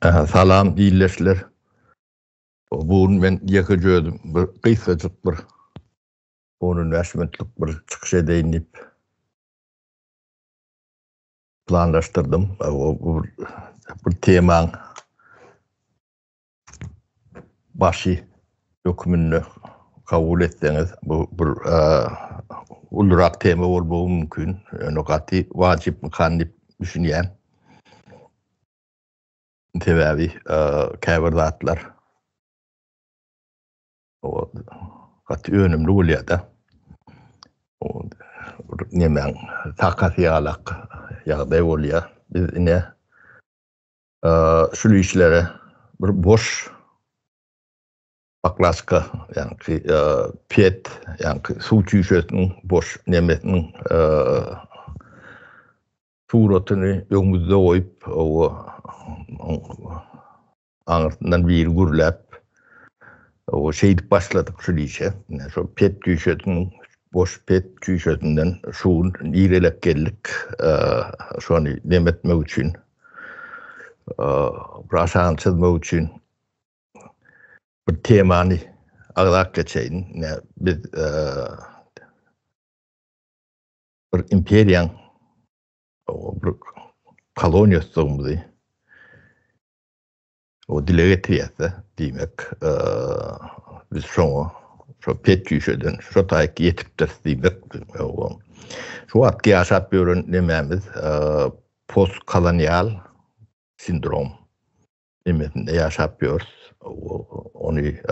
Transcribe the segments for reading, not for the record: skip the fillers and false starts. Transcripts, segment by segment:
Salam ildeşler. Bu gün men ýekeje özüm bir gysgajyk bir 10-15 minutlyk bir çykyş edeýin diýip planlaşdyrdym. Bu bir temaň başy hökmünde kabul etseňiz bu bir ulurak tema bolmagy mümkin. Ýöne gaty wajypmykan diýip düşünýän. Sebäbi käbir zatlar gaty önümli bolýar-da. Nemäň sakasy ýalak ýagdaý bolýar. Biz ine şul işlere bir boş baklaşka, ýagny pet, ýagny suw çüýşesiniň boş nemesiniň suratyny öňümizde goýup, aňyrsyndan biri gürläp, şeýdip başladyk şul işe. Ine şo pet çüýşesiniň, boş pet çüýşesinden şu gün nirelek geldik, şony nem etmek üçin, bir aşagyny çyzmak üçin bir temany agzap geçeýin. Ine biz bir imperiýaň bir koloniýasydygymyzy o dile getirýäs-de, diýmek, biz şoňa şo pet çüýşeden şo taýyk ýetipdiris diýmek. Şu wagtky ýaşap ýören nemämiz postkolonial sindrom nemesinde ýaşap ýörüs. Ony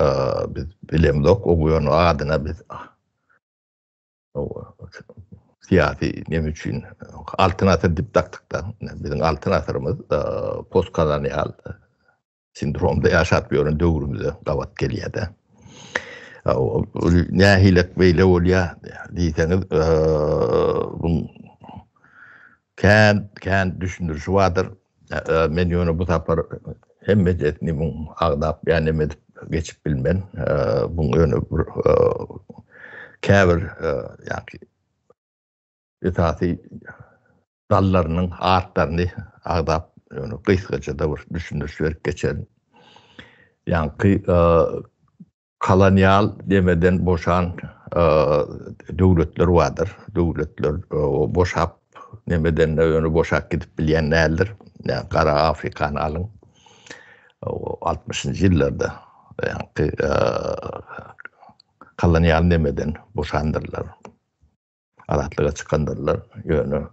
biz bilemzok, o ýöne adyna biz Syýasy neme üçin Altyn asyr diýip dakdykda, biziň altyn asyrymyz postkolonial sindromda ýaşap ýören döwrümize gabat gelýär-de. Nähilek beýle bolýar diýseňiz, bu kän kän düşündirişi bardyr. Men ýöne bu sapar hemmejesini muň agzap ýa neme edip geçip bilmen. Buň ýöne bir käbir ýa-ki esasy dallarynyň atlaryny agzap ýöne gysgaça-da bir düşündiriş berip geçerin. Ýaňky Kolonial demeden boşan döwletler bardyr. Döwletler boşap nemeden de ýöne boşap gidip bilýän däldir. Ýa Gara Afrikany alyň. 60-njy ýyllarda ýaňky kolonial nemeden boşandyrlar. Azatlyga çykandyrlar. Ýöne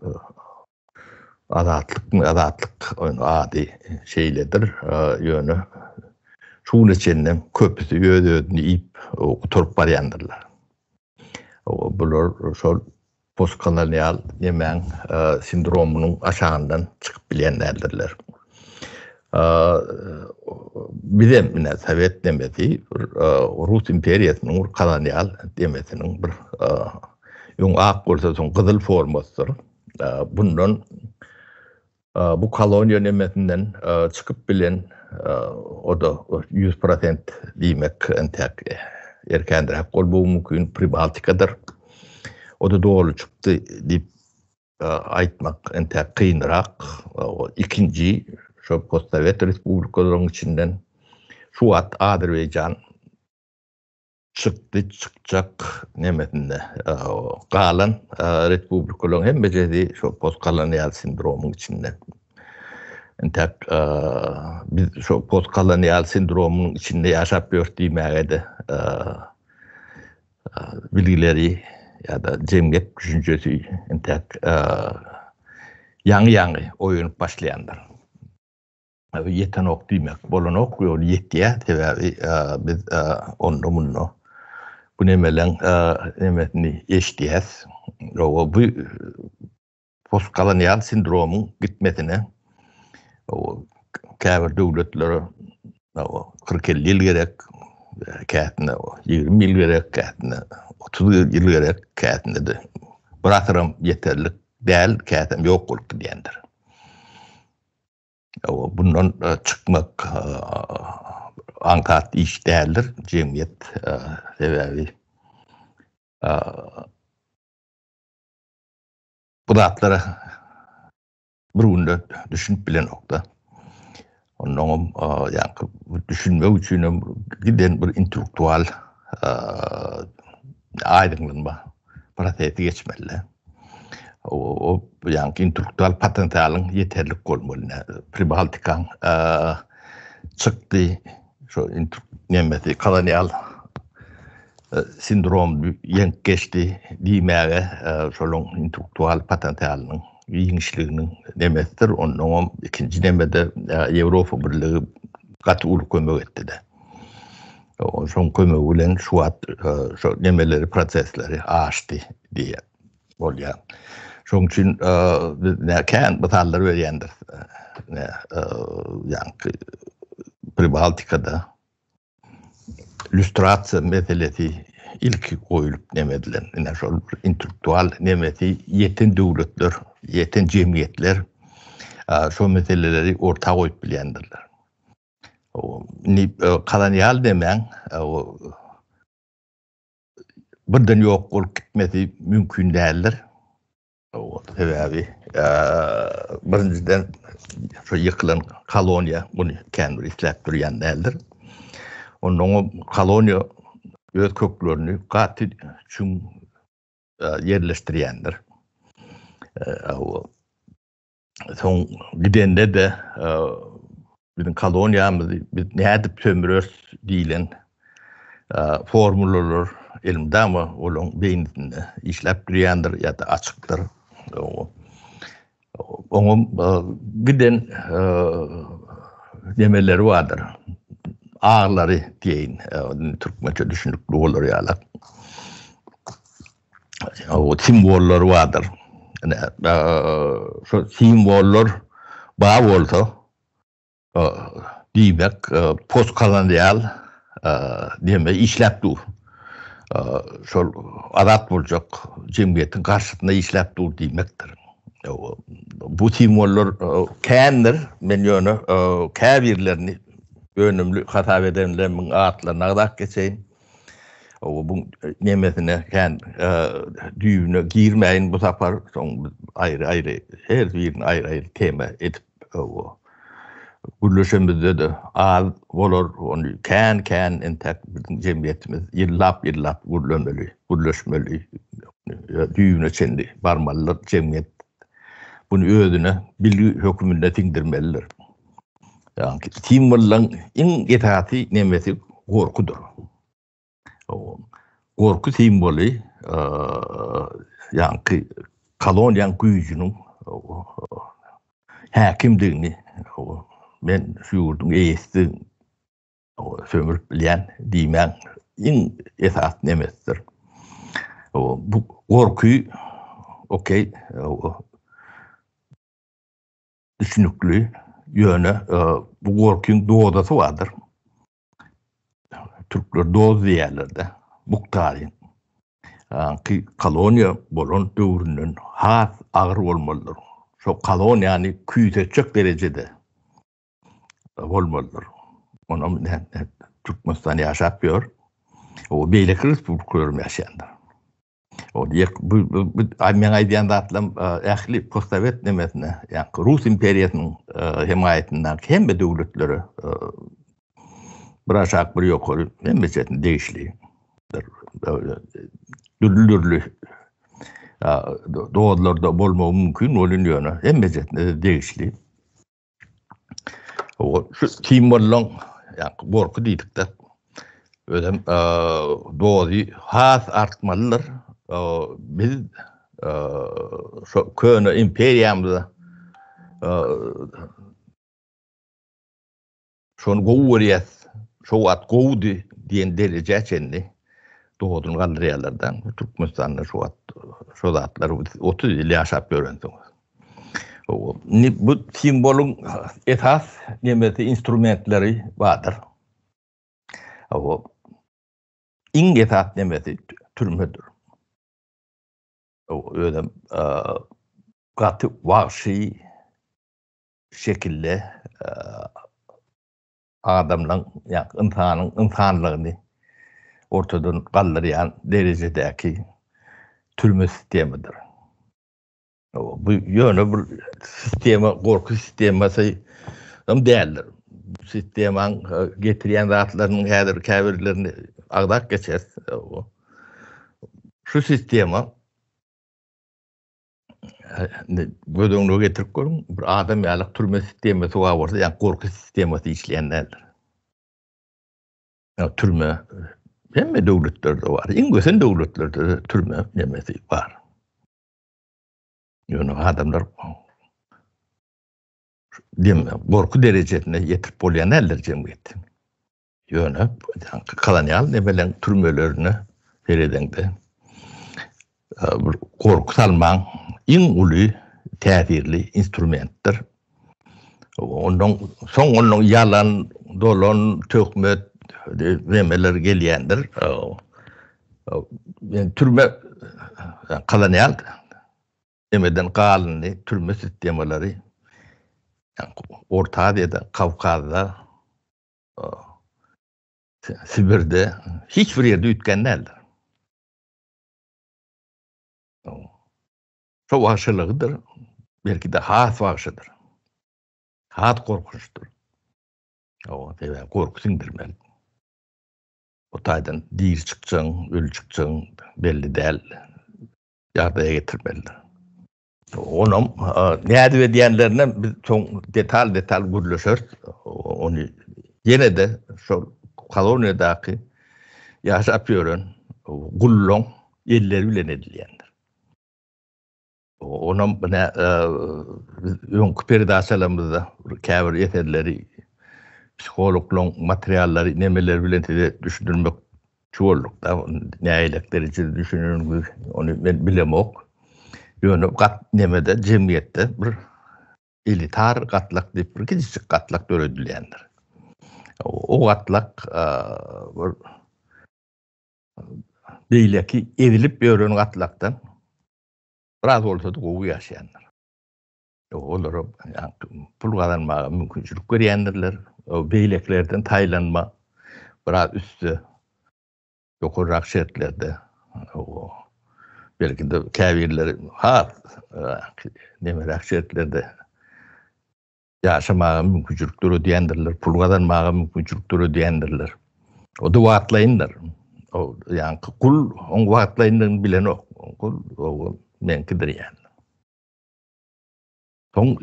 azatlykmy, azatlyk onuň ady şeýledir. Ýöne şu güne çenlem köpüsi öz-özüni iýip gutaryp barýandyrlar. Bular şol postkolonial nemäň sindromynyň aşagyndan çykyp bilýän däldirler. Bizem ine sowet nemesi bir Rus imperiýasynyň bir kolonial demesiniň bir öň ak bolsa soň gyzyl formasydyr. Bundan bu koloniýa nemesinden çykyp bilen o-da 100% diýmek entäk erkänräk bolmagy mümkin Pribaltikadyr. O-da doly çykdy diýip aýtmak entäk kynrak. Ikinji şo postsowet respublikalaryň içinden şu wagt Azerbaýjan çykdy, çykjak nemesinde. Galan respublikalaryň hemmejesi şo postkolonial sindromyň içinde. Entäk biz şo postkolonial sindromyň içinde ýaşap ýörüs diýmäge-de bilgileri ýa-da jemgyýet düşünjesi entäk ýaňy-ýaňy oýanyp başlaýandyr. Ýetenok diýmek bolanok, ýol ýetýär, sebäbi biz onda-munda bu nemeleň nemesini eşidýäs. Bu Postkolonial sindromyň gitmesine käbir döwletlere 40-50 ýyl gerek, käsine 20 ýyl gerek, käsine 30 ýyl gerek, käsine-de bir asyram ýeterlik däl, käsem ýok bolup gidýändir. Bundan çykmak aňsat iş däldir, jemgyýet sebäbi Bu zatlara bir günde düşünip bilenokda. Onnoňam ýaňky düşünmek üçinem giden bir intellektual aýdyňlanma prosesi geçmeli. O ýaňky intellektual potensialyň ýeterlik bolmaly. Pribaltikaň çykdy şo nemesi kolonial sindrom ýeňip geçdi diýmäge şolaň intellektual potensialynyň giňişliginiň nemesidir. Onnoňam ikinji nemede Ýewropa Birligi gaty uly kömek etdi-de. Şoň kömegi bilen şu wagt şo nemeleri, prosesleri aşdy diýýär. Bolýar. Şoň üçin biz nä kän mysallar berýändiris. Nä ýaňky Pribaltikada lýustrasiýa meselesi ilki goýulyp neme edilen. Ine şol bir intellektual nemesi ýeten döwletler, ýeten jemgyýetler şo meseleleri orta goýup bilýändirler. Indi kolonial demäň, birden ýok bolup gitmesi mümkin däldir. Sebäbi birinjiden şu ýykylan koloniýa muny kän bir isläp durýan däldir. Ondan koloniýa öz köklerini gaty çuň ýerleşdirýändir. Soň gidende-de biziň koloniýamyzy biz nädip sömüreris diýlen formulalar elmydama olaryň beýnisinde işläp durýandyr ýa-da açykdyr. Oňam giden nemeleri bardyr. Aglary diýeýin, türkmençe düşünikli bolar ýaly. O simwollar bardyr. Ine, şu simwollar bar bolsa, diýmek, postkolonial neme işläp dur. Şol azat boljak jemgyýetiň garşysynda işläp dur diýmekdir. Bu simwollar kändir, men ýöne käbirlerini önümli hasap edenlerimiň atlaryny agzap geçeýin. Bu nemesine kän düýbüne girmäýin bu sapar, soň biz aýry-aýry her birini aýry-aýry tema edip gürleşemizde-de az bolar, ony kän-kän entäk biziň jemgyýetimiz ýyllap-ýyllap gürlemeli, gürleşmeli, düýbüne çenli barmalydyr jemgyýet. Buny özüne bilgi höküminde siňdirmelidir. Ýagny simwollaryň iň esasy nemesi gorkudyr. Gorky simwoly ýagny koloniýaň güýjüniň häkimdigini, men şu ýurduň eýesidigini sömürip bilýän diýmäň iň esasy nemesidir. Bu gorky okey Düşünikli, ýöne bu gorkyň dozasy bardyr. Türkler doz diýýärler-de, mukdary. Ki koloniýa bolan döwründen has agyr bolmalydyr. Şo koloniýany küýsetjek derejede bolmalydyr. Onam Türkmenistan ýaşap ýör. O beýleki respublikalar hem ýaşaýandyr. Ol ýek bu bu meň aýdýan zatlarym ähli postsowet nemesine, ýagny Rus imperiýasynyň hemaýatyndaky hemme döwletlere bir aşak bir ýokary hemmesine degişli. Dürli-dürli dozlarda bolmagy mümkin welin ýöne hemmesine degişli. O şu simwollaň ýa gorky diýdik-de. Özem dozy has artmalydyr. Biz şu köne imperiýamyza Şony gowy görýäs, şo wagt gowudy diýen derejä çenli dozuny galdyrýarlar-da. Türkmenistanda şu wagt şo zatlar 30 ýyl ýaşap ýörensiňiz. Indi bu simwolyň esas nemesi, instrumentleri bardyr. O iň esas nemesi türmedir. O özem gaty wagşy şekilde adamlaň, ýa ynsanyň ynsanlygyny ortadan galdyrýan derejedäki türme sistemadyr. Bu ýöne bir sistema, gorky sistemasy hem däldir. Sistemaň getirýän zatlarynyň häzir käbirlerini agzap geçeris. Şu sistema göz öňüne getirip görüň, bir adam ýaly türme sistemasy bar bolsa, ýa gorky sistemasy işleýän däldir. Ýa türme hemme döwletlerde bar. Iň ösen döwletlerde türme nemesi bar. Ýöne adamlar dem gorky derejesine ýetirip bolýan däldir jemgyýeti. Ýöne kolonial nemeleň türmelerine seredeňde bir gorky salmaň iň uly täsirli instrumentdir. Ondan soň ondan ýalan, dolan, töhmet nemeler gelýändir. Yani türme kolonial nemeden galyndy türme sistemalary Orta Aziýada, Kawkazda, Sibirde hiç bir ýerde üýtgän däldir. Şo wagşylygydyr, belki-de has wagşydyr. Has gorkunçdyr. Owa, sebäbi gorky siňdirmeli. O taýdan diri çykjagyň, öli çykjagyň belli däl ýagdaýa getirmelidir. Onam nädip edýänlerinem biz soň detal-detal gürleşeris. Ony ýene-de şol koloniýadaky ýaşap ýören gullaň elleri bilen edilýändir. Onam ine biz öňki peredaçalarymyzda käbir eserleri psihologlaryň materiallary nemeleri bilen size düşündirmekçi bolduk-da. Nähili derejede düşünenimi ony men bilemok. Ýöne gat nemede jemgyýetde bir elitar gatlak diýip bir kiçijik gatlak döredilýändir. O gatlak bir beýleki ezilip ýören gatlakdan biraz bolsa-da gowy ýaşaýandyr. Olara pul gazanmaga mümkinçilik berýändirler. Beýlekilerden saýlanma biraz üstde, ýokarrak şertlerde. Belki-de käbirleri has nemeräk şertlerde Ýaşamaga mümkinçilik döredýändirler, pul gazanmaga mümkinçilik döredýändirler. O-da wagtlaýyndyr. O ýaňky gul oň wagtlaýyndygyny bilenok. Gul o meňkidir ýaly. Soň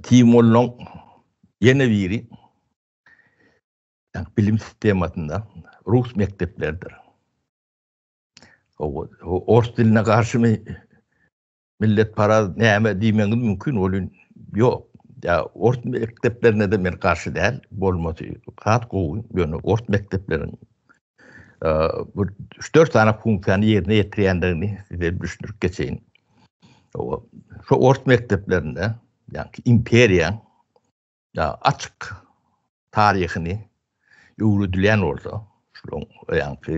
simwollaň ýene biri bilim sistemasynda rus mekdepleridir. Ors diline garşymy Milletparaz näme diýmegiňiz mümkin welin ýok. Ýa ors mekdeplerine-de men garşy däl, bolmasy has gowy, ýöne ors mekdepleriň bir üç-dört sany funksiýany ýerine ýetirýändigini size düşündirip geçeýin. Şu ors mekdeplerinde, ýagny imperiýaň açyk taryhyny öwredilýän bolsa, şolaryň ýaňky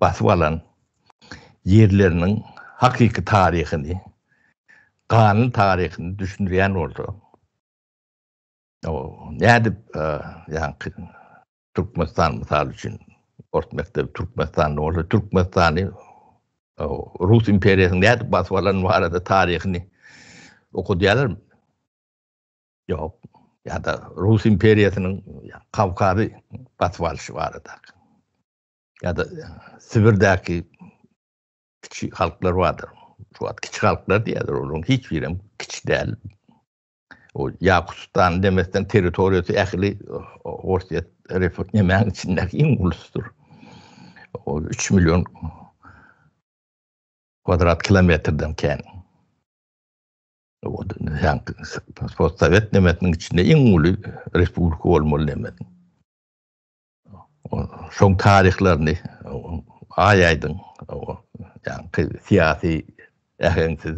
basyp alan ýerleriniň hakyky taryhyny, ganly taryhyny düşündirýän bolsa, nädip ýaňky Türkmenistan mysal üçin, ors mekdebi Türkmenistanda bolsa, Türkmenistany Rus imperiýasynyň nädip basyp alany barada taryhyny okadýarlarmy? Ýok. Ýa-da Rus imperiýasynyň Kawkazy basyp alşy barada. Ýa-da Sibirdäki kiçi halklar bardyr. Şu wagt kiçi halklar diýýärler, olaryň hiç birem kiçi däl. O Ýakutstan demesden territoriýasy ähli Orsýet nemäň içindäki iň ulusydyr. O 3 million kvadrat kilometrden kän. Postsowet nemesiniň içinde iň uly respublika bolmaly nemesiň. Şoň taryhlaryny aý aýdyň, ýaňky syýasy äheňsiz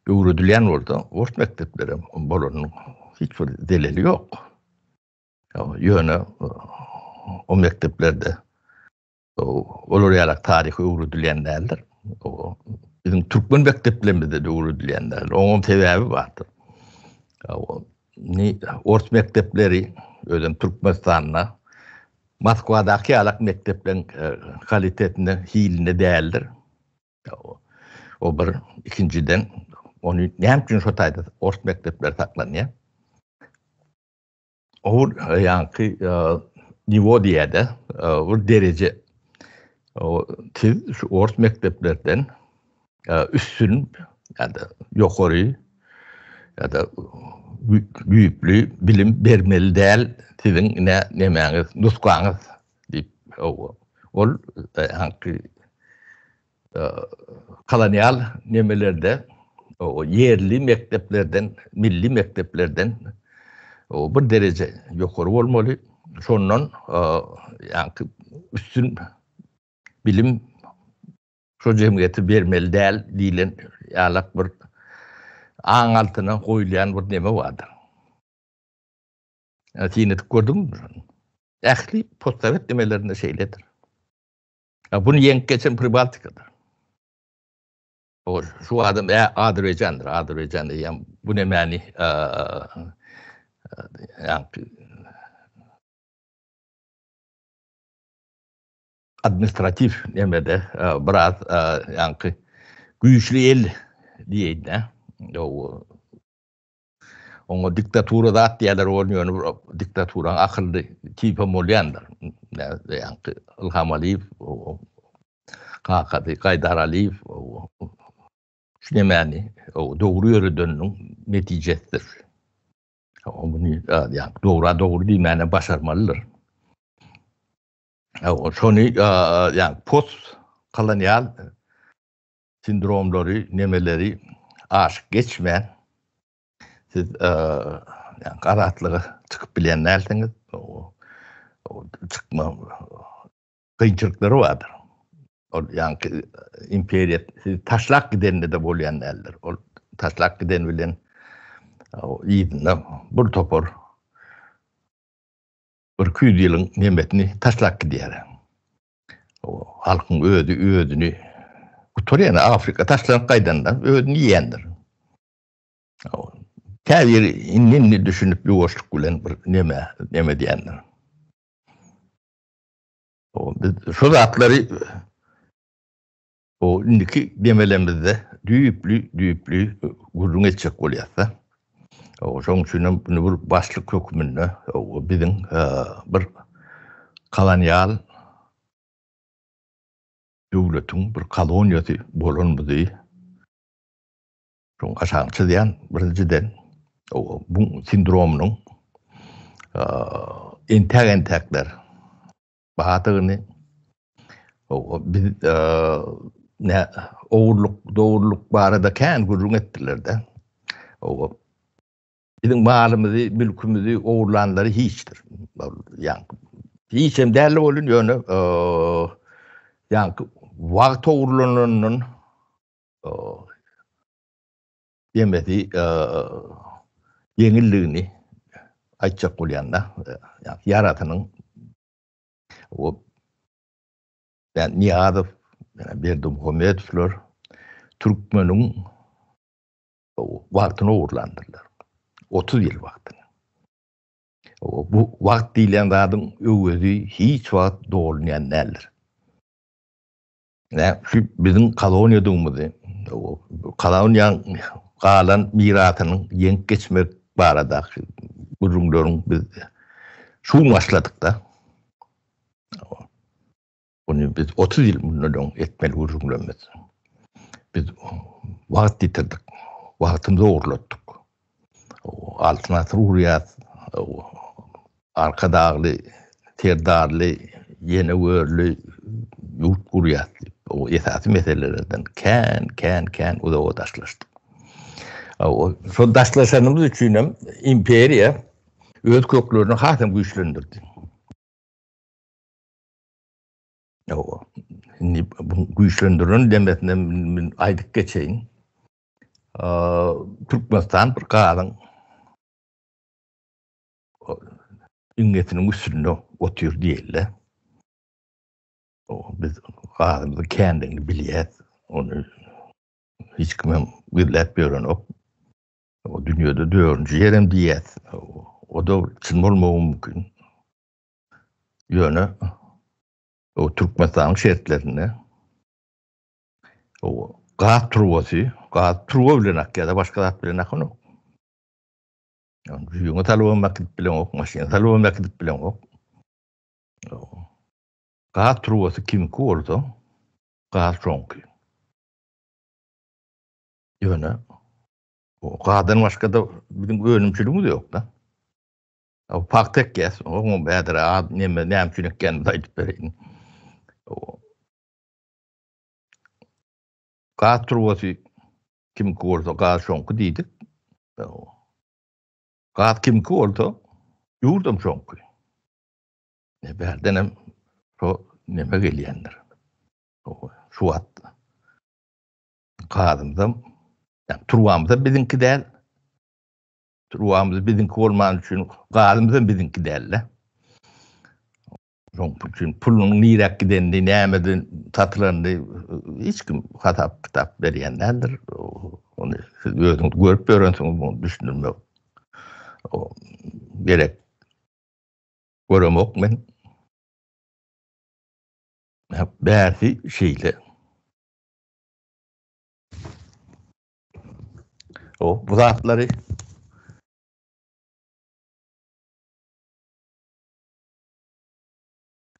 öwredilýän bolsa, ors mekdepleri bolanyň hiç bir zeleli ýok. Ýöne o mekdeplerde Olar ýalak taryhy öwredilýän däldir. Biziň türkmen mekdeplerimizde de öwredilýän däldir. Oňam sebäbi bardyr. Ni ors mekdepleri özem Türkmenistanda Moskwadaky ýalak mekdepleriň e, kalitetinde, hilinde däldir. O bir ikinjiden. Ony näme üçin şo taýda ors mekdepleri saklanýar? O ýaňky niwo diýýär-de, bir dereje. Siz şu ors mekdeplerden üstün ýa-da ýokary ýa-da düýpli bilim bermeli däl siziň ine nemäňiz, nusgaňyz diýip, ol ýaňky kolonial nemelerde ýerli mekdeplerden, milli mekdeplerden bir dereje ýokary bolmaly. Şondan ýaňky üstün bilim şo jemgyýete bermeli däl diýlen ýalak bir aň altyna goýulýan bir neme bardyr. Syn edip gördüňmi şony? Ähli postsowet nemelerinde şeýledir. Buny ýeňip geçen Pribaltikadyr. O şu adam e, Azerbaýjandyr. Azerbaýjan eýýäm bu nemäni ýaňky administratiw nemede biraz ýaňky güýçli el diýeýin-dä. Oňa diktatura zat diýerler, ol ýöne bir diktaturaň akylly tipem bolýandyr. Ýaňky Ilham Aliýew, kakasy Gaýdar Aliýew şu nemäni dogry ýöredeniniň netijesidir. Muny ýaňky dogra dogry diýmäne başarmalydyr. Şony ýaňky post kolonial sindromlary, nemeleri aşyp geçmän, siz ýagny azatlyga çykyp bilýän dälsiňiz. Çykma kynçylyklary bardyr. Ol ýaňky imperiýa sizi taşlap gidende-de bolýan däldir. Ol taşlap giden bilen yzynda bir topar bir 200 ýylyň nemesini taşlap gidýär. Halkyň özi özüni gutarýar. Afrika taşlanyp gaýdanda özüni iýendir. Käbiri indi-indi düşünip ýuwaşlyk bilen bir neme, neme diýendir. Biz şu zatlary o indiki demelemizde düýpli, düýpli gürrüň etjek bolýarys-da. Şonuň üçin hem bunu bir başlyk hökmünde biziň bir kolonial döwletiň bir koloniýasy bolanymyzy şoň aşagyny çyzýan birinjiden bu sindromynyň entäk-entäkler bardygyny biz ne ogurlyk dogrulyk barada kän gürrüň etdiler-de. Biziň malymyzy, mülkümizi ogurlanlary hiçdir. Ýaňky hiç hem däl bolun, ýöne ýaňky wagt ogurlanandan demesi ýeňilligini aýtjak bolýanda, ýarasynyň o Nyýazow, Berdimuhamedowlar türkmeniň wagtyny ogurlandyrlar. 30 ýyl wagtyny. Bu wagt diýlen zadyň öwezi hiç wagt dolunýan däldir. Nä, şu biziň koloniýadygymyzy, koloniýaň galan mirasynyň ýeňip geçmek baradaky gürrüňleriň biz şu gün başladyk-da. Muny biz 30 ýyl mundan öň etmeli gürrüňlerimiz. Biz wagt ýitirdik, wagtymyzy ogurlatdyk. Altyn asyr gurýas, Arkadagly, Serdarly, ýene görli ýurt gurýas diýip, o esasy meselelerden kän, kän, kän uzaga daşlaşdyk. Şol daşlaşanymyz üçin hem imperiýa öz köklerini has hem güýçlendirdi. Ýok. Indi bu güýçlendiren demesine men aýdyp geçeýin. Türkmenistan bir gazyň iňňesiniň üstünde otyr diýeli. Biz gazymyzyň kändigini bilýäs. Ony hiç kim hem gizläp ýörenok. O dünýede dördünji ýer hem diýýäs. O-da çyn bolmagy mümkin. Ýöne o Türkmenistanyň şertlerinde o gaz turbasy Gaz turba bilen akýar-da, başga zat bilen akanok. Jüýüňe salybam äkidip bileňok, maşyna salybam äkidip bileňok. Gaz turbasy kimki bolsa, gaz şoňky. Ýöne gazdan başga-da biziň önümçiligimiz ýok-da. Pagta ekýäs, oňa häzir az neme näme üçin ekýänimizi aýdyp bereýin. Gaz turbasy kimki bolsa gaz şoňky diýdik. Gaz kimki bolsa ýurdam şoňky. Ne bärdenem şo neme gelýändir. Şu wagt gazymyzam, ýa turbamyzam biziňki däl. Turbamyz biziňki bolmany üçin gazymyzam biziňki däl-de. Şoň üçin pulunyň niräk gidenini, nämeden satylanyny hiç kim hasap kitap berýän däldir. Ony siz özüňiz görüp ýörensiňiz, muny düşündirmek gerek göremok men. Bärsi şeýle. O bu zatlary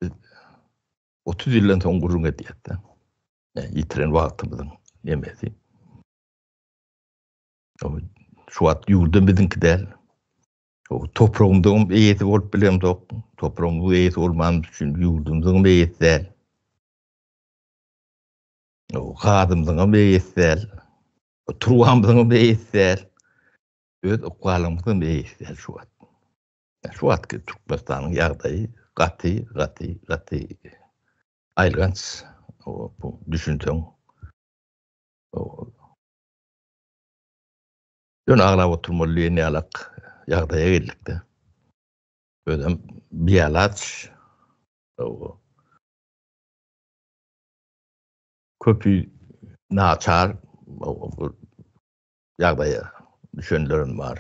biz 30 ýyldan soň gürrüň edýäs-de. Ýitiren wagtymyzyň nemesi. O şu wagt ýurdam biziňki däl. O topragymyzyň eýesi bolup bilemzok. Topragymyzyň eýesi bolmanymyz üçin ýurdumyzyň eýesi däl. Gazymyzyňam eýesi däl. Turbamyzyňam eýesi däl. Öz ykbalymyzyňam eýesi däl şu wagt. Şu wagtky Türkmenistanyň ýagdaýy gaty, gaty, gaty aýylganç. Bu düşünseň. Ýöne aglap oturmaly diýen ýalak ýagdaýa geldik-de. Özem bialaç. Köpi naçar ýagdaýa düşenlerem bar.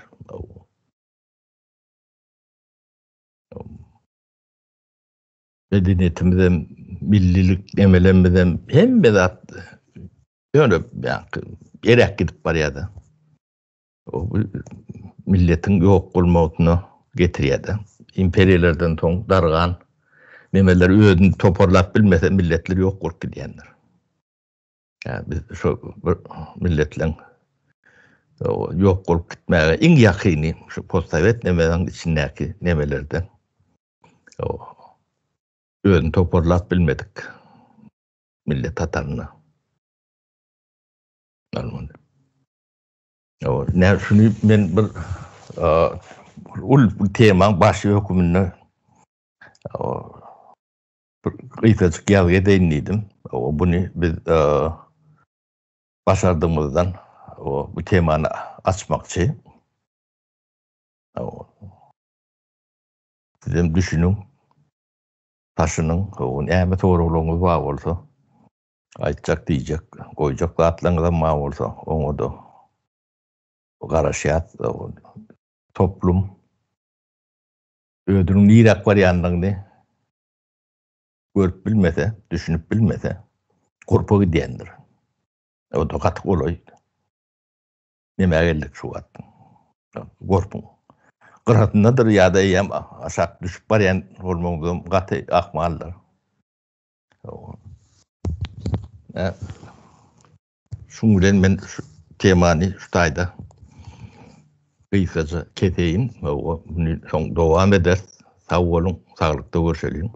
Medeniýetimizem, millilik nemelemizem hemme zat ýöne eräp gidip barýar-da. Milletiň ýok bolmagyna getirýär-de. Imperiýalardan soň dargan nemeler özüni toparlap bilmese milletler ýok bolup gidýändir. Ýa biz şo bir milletleriň ýok bolup gitmäge iň ýakyny şu postsowet nemeleriň içindäki nemelerden özüni toparlap bilmedik millet hatarynda. Näme şuny men bir ul temaň başy höküminde bir gysajyk ýazgy edeýin diýdim. Buny biz başardygymyzdan bu temany açmakçy. Sizem düşüniň, taşynyň, näme soraglaryňyz bar bolsa, aýtjak, diýjek, goýjak zatlaryňyzam bar bolsa, oňa-da garaşýas. Toplum özüniň niräk barýandygyny görüp bilmese, düşünip bilmese, gorpa gidýändir. O-da gaty golaý. Nämä geldik şu wagt? Gorpuň gyrasyndadyr ýa-da eýýäm aşak düşüp barýan bolmagyňyzam gaty ahmaldyr. Şuň bilen men şu temany şu taýda gysgaça keseýin. Muny soň dowam ederis. Sag boluň, saglykda görşeliň.